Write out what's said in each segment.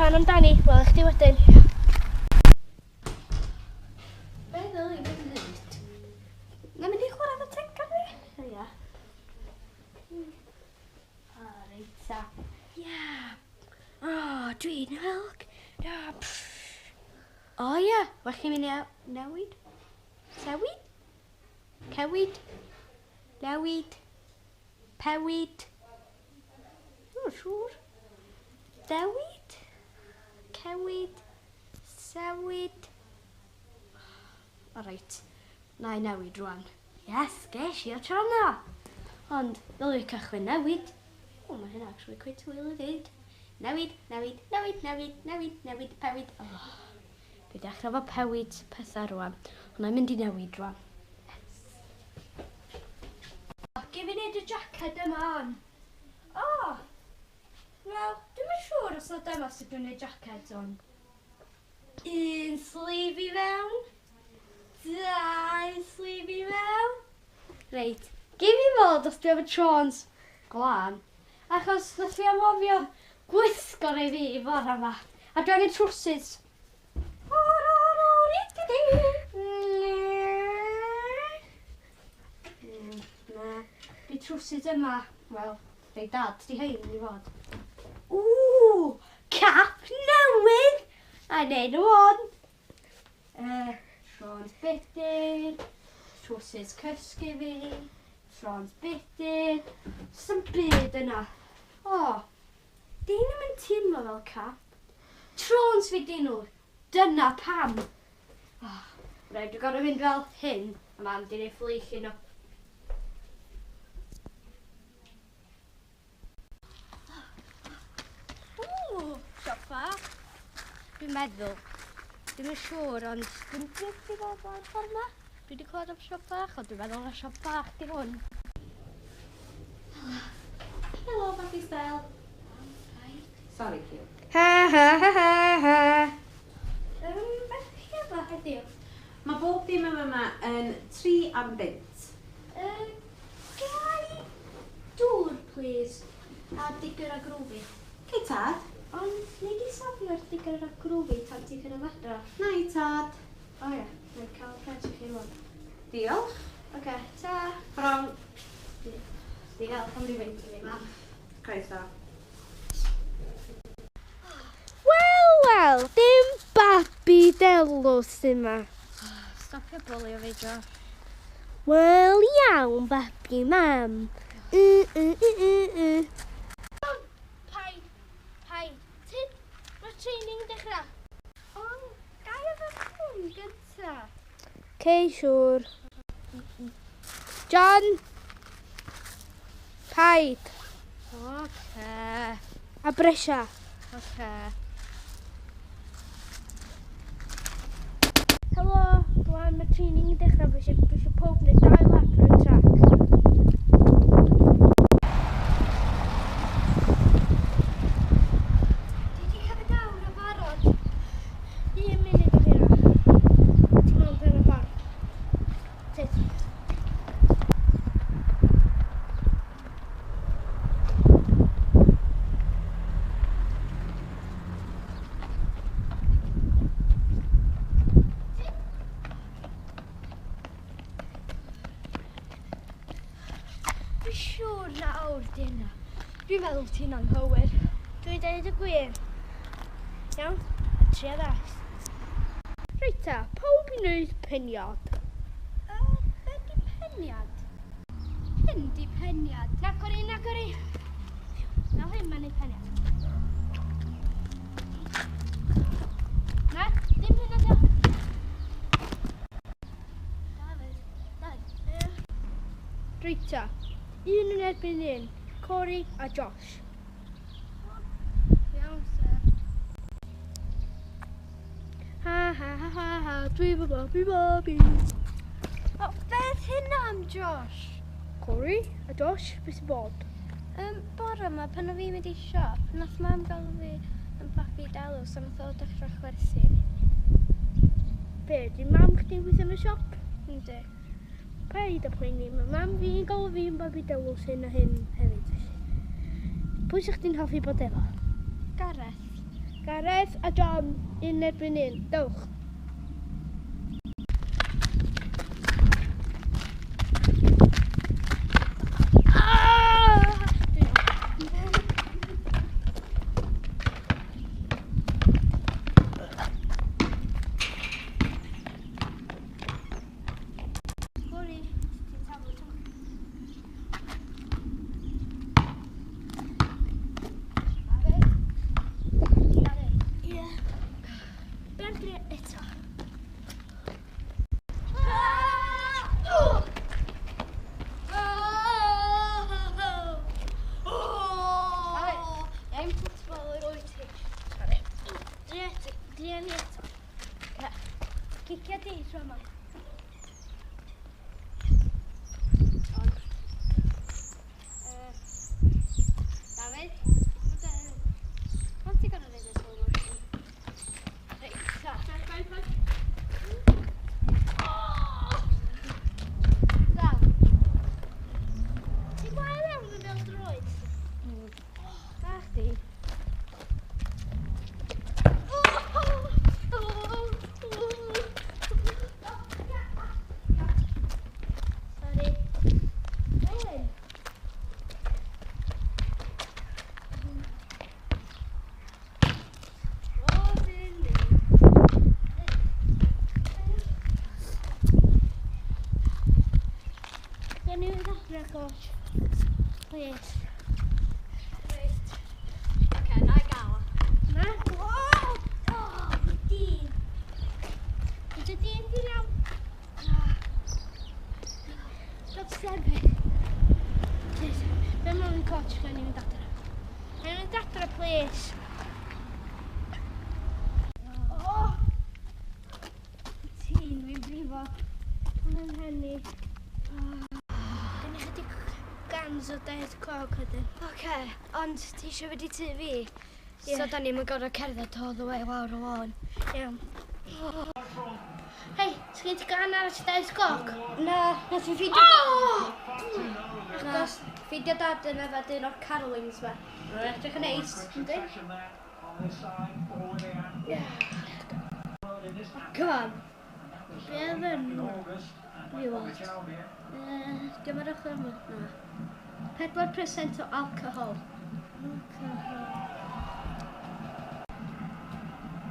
Rwan amdani, wela i chdi wedyn. Be ddylwn i wneud? Na mynd i chwarae efo tegan fi? Ia. O, reit ta. Ia. O, dwi'n weld. Ia. O ia, well i mi newid. Sewid? Cewid? Newid? Pewid? Dwi'm yn siŵr. Dewid? Cewid? Sewid? Alright, na i newid rwan. Yes, ges i o tro 'na! Ond, ddylwn i cychwyn newid. O, mae hynna actually quite hwyl i ddeud. Newid, newid, newid, newid, newid, newid, pewid. Oh. Dwi dechrau efo pewid pethau rwan. Ond na'n mynd i newid rwan. Yes. Gei fi wneud y jacket yma on. O! Oh, Wel, dwi'm yn siŵr os na dyma sut dwi'n neud jacket ond un sleeve i fewn, dau sleeve i fewn. Reit, gei fi fod os dwi efo trôns glân, achos nath fi anghofio gwisgo rei fi i fora 'ma, a dwi angen trowsus. Na, di trowsus yma, wel, Rei dad di hein i fod. Ww! Cap newydd! I need one! Trôns budur, trowsus cysgu fi, trôns budur. Sdim byd yna. O, di nhw'm yn teimlo fel cap. Trôns fi di nhw! Dyna pam! Oh, rhaid dwi'n gorfod mynd fel hyn, a mam di neud fflich i nhw. Ww, siop fach. Dwi'n meddwl. Dwi'm yn siŵr, ond dwi'n dwi wedi bod o'r ffordd 'ma. Dwi wedi clywed am siop fach, ond dwi'n meddwl na siop fach di hwn. Helo. Helo, babi style. Sorry, Q. Ha ha ha ha ha. Beth chi efo heddiw? Mae bob dim yn yma yn 3 am bunt. Ga i dŵr plîs? A diger a groovy. Cei tad. Ond nei di safio'r diger a groovy tan ti'n cyrraedd adra? Na i tad. O ia, na i cael pres i chi rwan. Diolch. Oce, ta. Bron. Diolch am rywfaint i fi, mam. Croeso. Wel, wel, dim babi delw sy 'ma. Stopia bwlio fi, Josh. Wel iawn, babi mam. Y, y, y, y, y. Paid, paid. Tyd, mae'r training yn dechrau. Ond, ga i yfed hwn gynta? Cei, siŵr. John! Paid. Oce. A brysia. Oce. Helo, rwan mae training yn dechrau, fi eisiau, fi eisiau pob wneud dau lap ar y trac. Dwi wedi cymryd awr o barod. Un munud o hynna. Ti'n mewn pen y ffordd. Tyd. Dwi'n siŵr na awr di hynna. Dwi'n meddwl ti'n anghywir. Dwi'n deud y gwir. Iawn, a tria ddall. Reit ta, pawb i wneud peniad. Be di peniad? Hyn di peniad. Nagor i, nagor i. Fel hyn mae'n neud peniad. Na, dim hynna di. Dafydd, Dafydd. Reit ta, un yn erbyn un, Corey a Josh. Iawn, sir. Ha ha ha ha ha, dwi fy babi babi. O, beth hynna am Josh? Corey a Josh, beth sy'n bod? Bore yma, pan o fi'n mynd i siop, nath mam galw fi yn babi delw, so nath o dechrau chwerthin. Be, di mam chdi'n gweithio yn y siop? Yndi. Paid â poeni, mae mam fi'n galw fi'n babi delw hyn a hyn hefyd. Pwy sy'ch chdi'n hoffi bod efo? Gareth. Gareth a John, un erbyn un. Dewch. Ah! Sori, ti'n taflu to. Ie. Be am drio eto? I'm footballer wyt ti. Sorry. Drio eto, drio ni eto. Cicio di tro yma. Dafydd? Pam ti'n gorfod neud y slow motion? Reit, ta. Dal. Ti'n gwael iawn yn fel droed? Da chdi. Sorry. Owen. Gen i fynd adre, coach. Please. Reit. Oce, na i gael o. Na? Oh! Oh, dyn. Ydy dyn di'n iawn? Stop sefyll. Please. Be mae'n coach, gen i fynd adre. Gen i fynd adre, please. Oh! Ti'n fi'n brifo. Mae'n mhen i. Gen i chydig gans o Diet Coke wedyn. Oce, ond ti eisiau fynd i tŷ fi? Ie. So da ni'n gorfod cerdded all the way lawr y lôn. Iawn. Hei, sgyn ti gan arall Diet Coke? Na, nath fi ffeindio... Oh! Na, ffeindio dad yn yfed un o'r Carlings ma. Mae'n edrych yn neis, yndi? Come on. Be oedd yn nhw? Fi weld. Diolch ar ochr yma? Na. 4% o alcohol.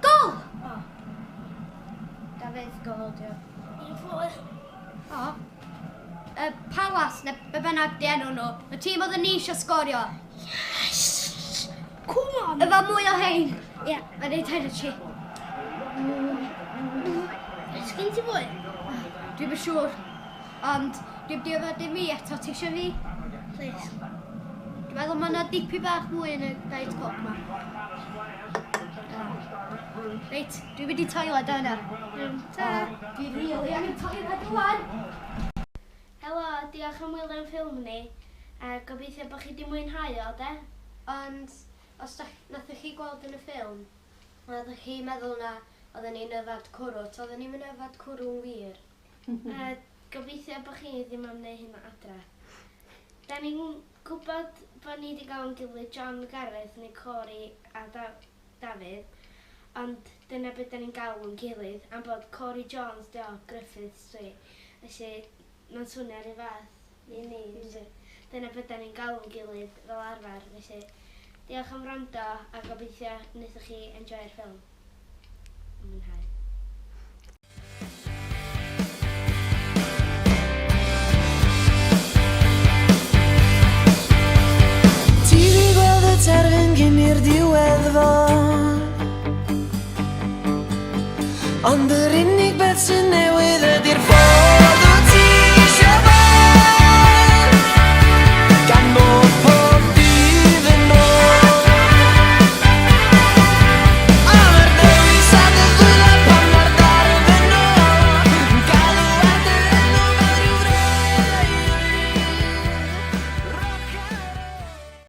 Gol! O. Dafydd gol, dio. Un ffwr. O. Y Palace, neu be bynnag di enw nhw. Y tîm oedd yn ni eisiau sgorio. Yes! Come on! Efo mwy o hein. Ie. Mae'n neud energy. Sgyn ti fwy? Dwi'm yn siŵr. Ond dwi'n di yfed dim fi eto. Ti eisiau fi? Please. Dwi'n meddwl mae yna dipyn bach mwy yn y Diet Coke ma. Reit, dwi'n mynd i toilet yna. Iawn, ta. Dwi'n rili angen toilet rwan. Helo, diolch am wylio'n ffilm ni. A gobeithio bod chi wedi mwynhau o, de? Ond os dach, nathoch chi gweld yn y ffilm, nathoch chi meddwl na oedden ni'n yfad cwrw, oedden ni'n mynd yfad cwrw'n wir. A gobeithio bod chi ddim am wneud hynna adra. Da ni'n gwybod bod ni wedi gael yn gilydd John, Gareth neu Corey a Dafydd, ond dyna beth da ni'n galw yn gilydd, am bod Corey Jones di o Griffith Street. Felly, mae'n swnio yr un fath i ni. Felly, dyna beth da ni'n galw yn gilydd fel arfer. Felly, diolch am wrando a gobeithio wnaethoch chi enjoy'r ffilm. A mwynhau. Ti di gweld y terfyn cyn i'r diwedd fod. Ond yr unig beth sy'n newydd ydy'r